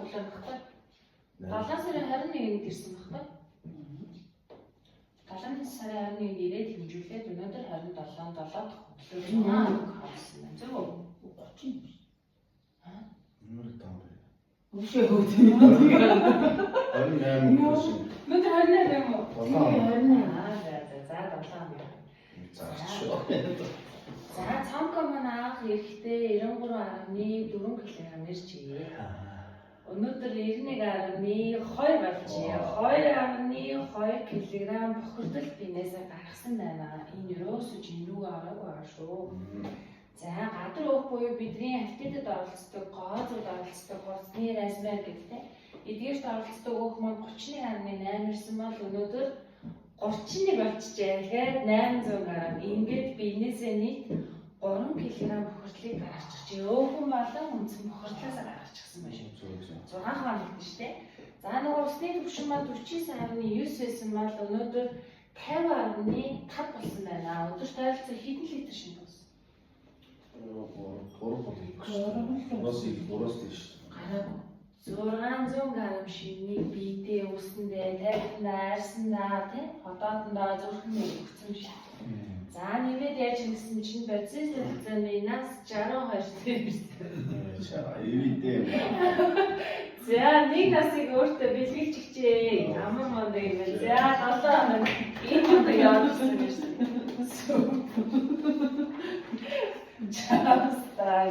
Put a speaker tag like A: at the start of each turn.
A: өглөө багтай. 7 сарын 21-нд ирсэн багтай. 7 сарын 21-нд ирээд хэмжүүлээд өнөөдөр 27 7 дахь өглөө 6 хоног болсон байна. Зөв үү?
B: 30.
C: Ямар там бэ?
B: Үшээ хөөд.
C: 28 гэсэн.
A: Өнөөдөр 28 юм уу?
C: 7 хоног.
A: Аа, за за за 7 хоног.
C: Зарч шүү.
A: За, цонко маань анх ирэхдээ 93.4 кг иржээ. Өнөөдөр 91.2 болжээ. 2.2 кг бохирдол бинээсээ гаргасан байна. Энэ ерөөсөө жинүүг аваагүй байгаа шүү. За, гадар өөх буюу бидний аппетитэд оролцдог, гоо зүрд оролцдог, хувцсны размер гэдэг эдгээрт оролцдог өөх маань 31.8 ирсэн бол өнөөдөр 31 болчихжээ. Тэгэхээр 800 г. Ингээд биенээсээ нийт 3 кг бохирдлыг гаргачихжээ. Өөхөн болон үндсэн бохирдлоосоо гаргачихсан байна шүү.
C: Зөв зөв.
A: 6 хоног шүү дээ. За, нөгөө усны түвшин маань 49.9 байсан бол өнөөдөр 50.5 болсон байна. Өдөр тойролцоо хэдэн литр шин болсон?
C: 3 3 бол их шүү. Бас их 3-аас дээш шүү.
A: Гараагүй. 600 г шинийг биедээ, үсэндээ, тархиндаа, арьсандаа, тий, хотоодондоо, зүрхэндээ өгсөн биш. За, нэмээд яаж ингэсэн чинь бодисын солилцоо минус 62 дээр ирсэн.
C: Чаа, эвидээ.
A: За, нэг насыг өөртөө бэлгэлж өгчээ. Ямар мундаг юм бэ? За, 7 хоног ийм мундаг явж ирсэн юм шүү. Чаастай.